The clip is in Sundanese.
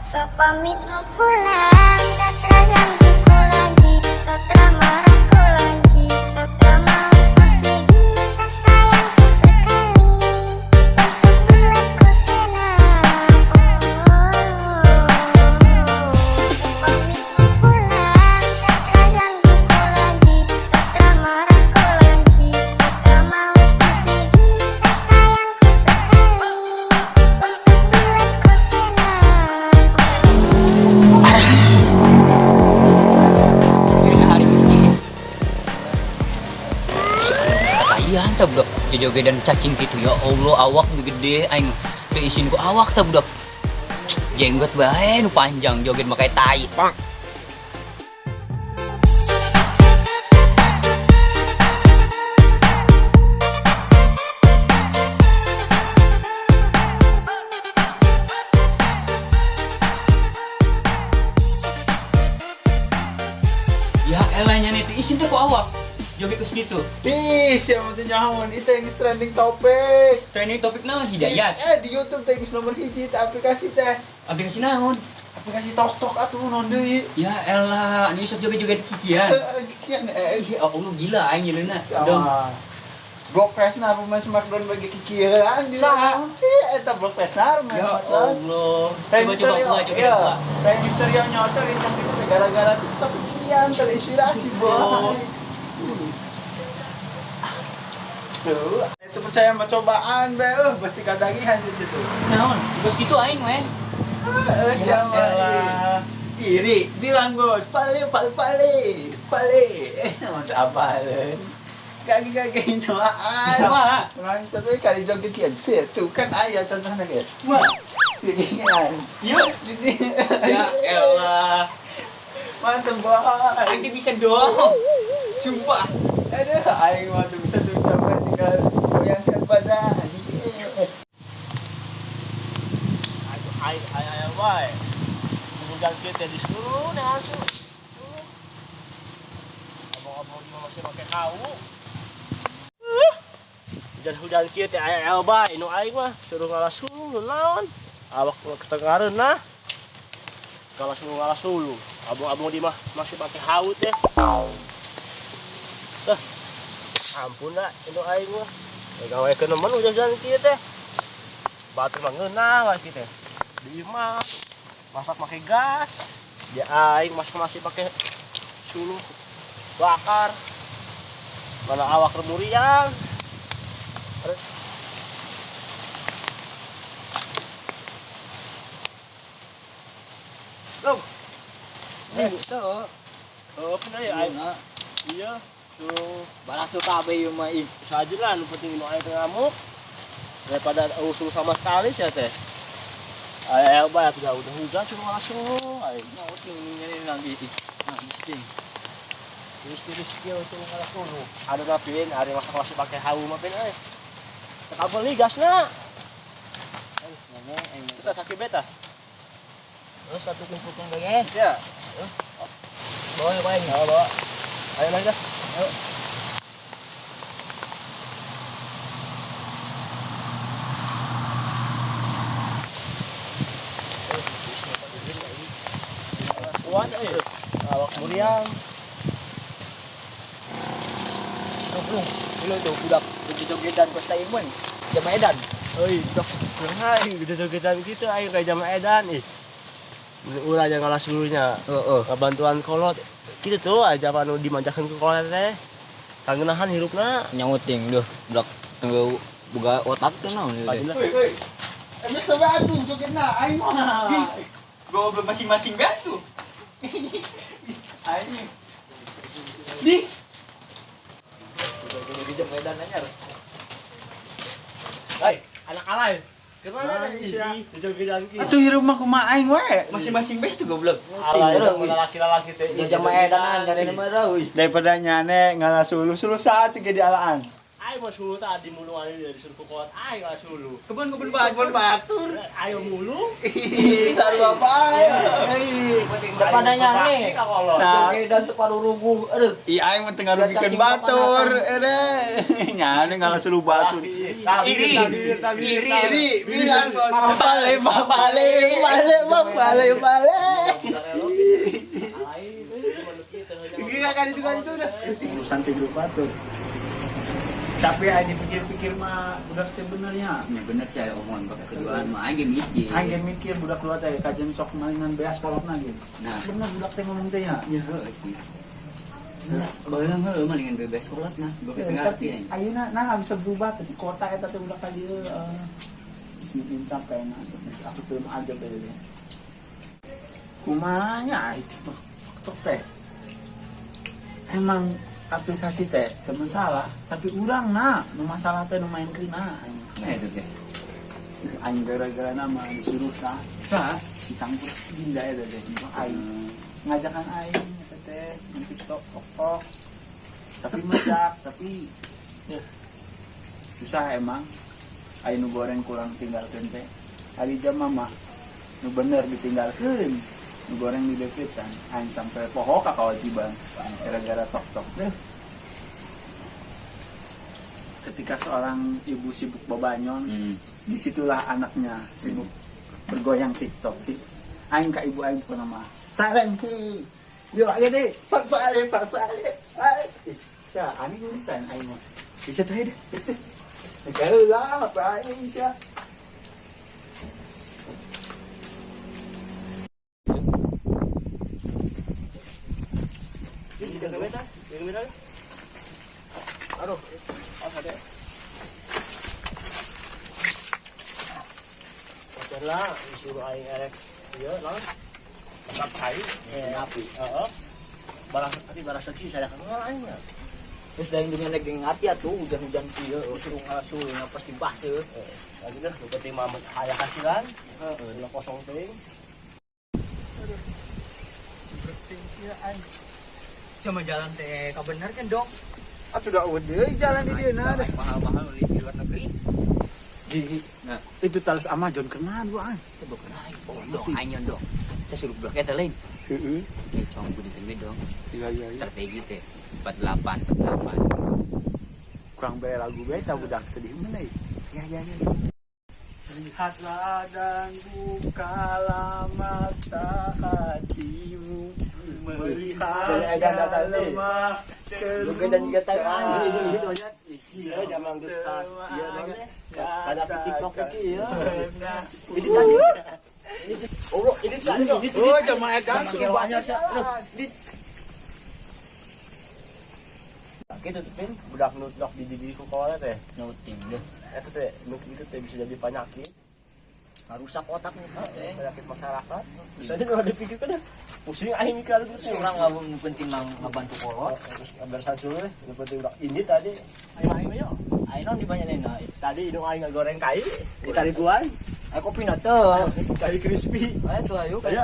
So pamit mau pulang, Satra ganggu ku lagi, Satra marah ku lagi, Satra mau ku sedih, sayangku sekali, untuk buatku senang. Oh, so pamit mau pulang, Satra ganggu ku lagi, Satra marah ku lagi, Satra mau ku sedih, sayangku sekali, untuk buatku senang. Ini hari miskin. Katayan tah budak jojogedan cacing gitu, ya Allah, awak nu gede aing teu isin ku awak tah budak. Jenggot bae nu panjang joget make tai. Ya elahnya nih isin teh ku awak. Joget terus gitu. Ih, siapa tuh nyahoan itu yang trending topik. Trending topik naon Hidayat? Di YouTube teh geus nomor hiji teh aplikasi teh. Aplikasi naon? Aplikasi TokTok atuh naon deui. Ya elah, anu sok joget-joget kikian. Kikian eh. Ya Allah, gila aing nyeuneuhna. Dong. Sama. Brock Lesnar pemain SmackDown bagi kikian di Saha? Ih, eta Brock Lesnar pemain Ya SmackDown. Allah. Rey Coba coba Mysterio, gua joget iya. gua. Rey Mysterio nyotor itu gara-gara TikTok kikian terinspirasi, Oh. boy. Tuh, itu percaya sama cobaan, be, pasti katagihan gitu tuh. Naon? Bos gitu aing, men. Heeh, siapa? elah. Iri, bilang bos, pale pale pale, pale. Eh, sama apa le? Gagi-gagi samaan. Sama. Orang tapi kali joget kian, sih, tuh kan ayah contohnya kayak. Wah. Kikian. Yuk. Ya elah. Mantep boy. Aing teh bisa dong. Sumpah. Aduh, aing mah tuh bisa sampai tinggal goyangkan badan. Aduh, aing aing aing wae. Hujan kieu teh disuruh nih asuh. Abang-abang di masih pakai kau. Hujan-hujan kieu teh aya aya bae nu aing mah suruh ngalas hulu naon. Awak ketengareun nah. Ngalas hulu ngalas hulu. Abang-abang di mah masih pakai haut teh. Teh. Ampun lah nu aing mah. Gawe ke nemen hujan-hujan kieu teh. Batur mah ngeunah wae kieu teh. Di imah masak pakai gas, dia aing masak masih pakai suluh bakar. Mana awak remuriang. Loh. Tuh. Oh, bener ya aing. Iya, suruh Baraso kabeh ieu mah ih. saja lah nu penting nu aing teu ngamuk. Daripada usul sama sekali sih teh. Ayo bae udah hujan suruh langsung aing. Nyaut ngene lagi ih. Nah, miskin. Tiris-tiris kieu suruh ngalas hulu. Ada rapin, ada masak masih pakai hawu mah pin euy. Teu beli gasna. Nene aing. Terus sakit beta. Terus satu kumpulkan gaya. Ya. Bawa ya, bawa. Bawa, bawa. Ayo lagi dah. Ayo. Kuat euy. Awak muriang. Belum. Lu tuh budak joget-jogetan Costa Imun. Jama Edan. Euy, dok. Aing joget-jogetan kitu aing kayak jama Edan ih. Ulah jangan ngalas dulunya. Heeh. Ngabantuan kolot. Kitu tuh aja anu dimanjakeun ku kolot teh. Kangeunahan hirupna. Nyaut ting duh, budak tunggu boga otak tuh naon ieu teh. Woi, woi. Emang coba atuh jogetna aing mah. Goblok masing-masing bae tuh. Aing. Di. Joget jam Edan anyar. Hai, anak alay. Kemana nih jogetan kieu? Atuh hirup mah kumaha aing we. Masing-masing bae tuh goblok. Alay laki-laki teh. Jama Edan anyar ini mah euy. Daripada nyane ngalah suluh-suluh saat cek di alaan. Aing mah suluh tadi mulung aing disuruh ku kolot aing lah suluh. Kebun-kebun batur. Kebun batur. Ayo mulung. Ih, sarua bae. Depannya nih. Nah. Dan teu paruruguh. Aduh. Ih, aing mah teu ngarugikeun Cacing batur. Ere. Nyane ngalah suluh batur. Iri. Iri. Iri, bilang bos. Bale, bale, bale, bale, bale. Iya kan itu udah. Urusan tidur batur. Tapi aing dipikir-pikir mah budak teh benernya. Ya bener sih ada omongan bapak keduaan mah aing ge mikir. Aing ge mikir budak dua teh kajian sok mainan beas kolotna ge. Nah. Bener budak teh ngomong teh ya. Ya heuh sih. Baheula heuh malingan bebas kolotna, bapak teu ngarti aing. Ayeuna nah bisa berubah teh di kota eta teh budak ka dieu geus insaf kayakna geus asup film aja teh. Kumaha nya itu TikTok teh. Emang aplikasi teh teu masalah, tapi urang na nu masalah teh nu maenkeun na. Nah itu teh. Aing gara-gara nama disuruh tah. Sah? Si tangkur dinda eta teh. Aing ngajakan aing eta teh main TikTok tok. Tapi mecak, tapi ya, susah emang. Aing nu goreng kurang tinggalkeun teh. Ari jam mama nu bener ditinggalkeun. Nu goreng di depitan, aing sampai poho ka kewajiban gara-gara tok-tok deh. Ketika seorang ibu sibuk babanyon, disitulah anaknya sibuk bergoyang TikTok. Aing ka ibu aing pernah mah. Sareng ki. Yo aja deh, pak-pale pak-pale. Sia, ani urusan aing mah. Bisa teh deh. Lah, apa aing sia. Aduh, ada. Wajar lah, disuruh aing erek. Iya, lah. Tetap cai, api. Heeh. Barang tadi barang segi saya kan aing mah. Terus daeng dengan daging api atuh hujan-hujan kieu disuruh ngasuh pasti baseuh. Lagi dah, nu penting mah aya hasilan. Heeh, ulah kosong teuing. Aduh. Seperti ieu aing. Sama jalan teh kabener kan dong. Atuh da eueuh deui jalan di dieu nah deh. Mahal-mahal di luar negeri. Nah, itu talas Amazon kenaan gua aing. Itu bukan aing. Dong aing dong. Kita suruh blok eta lain. Heeh. Oke, cong budi teh dong. Iya. Strategi teh 48 48. Kurang bae lagu bae tah budak sedih mah euy. Ya. Lihatlah dan bukalah mata hatimu melihat lemah terluka. Iya, zaman geus tas. Iya, ada TikTok iki ya. Ini tadi. Oh, ini tadi. Oh, jamaah edan. Gitu tuh, Pin. Budak nu nok di gigi ku kolot teh. Nuting deh. Eta teh nu kitu teh bisa jadi penyakit. Rusak otaknya teh. Penyakit masyarakat. Bisa aja kalau dipikirkan pusing aing mikir terus. Urang nggak penting ngabantu kolot. Terus ngaberesan dulu deh. Nu penting udah ini tadi. Aing aing yo. Aing non dibanyain nah. Tadi hidung aing ngagoreng kai, ditarik guan. Ayo kopi na teh. Kai crispy. Ayo tuh ayo. Ayo.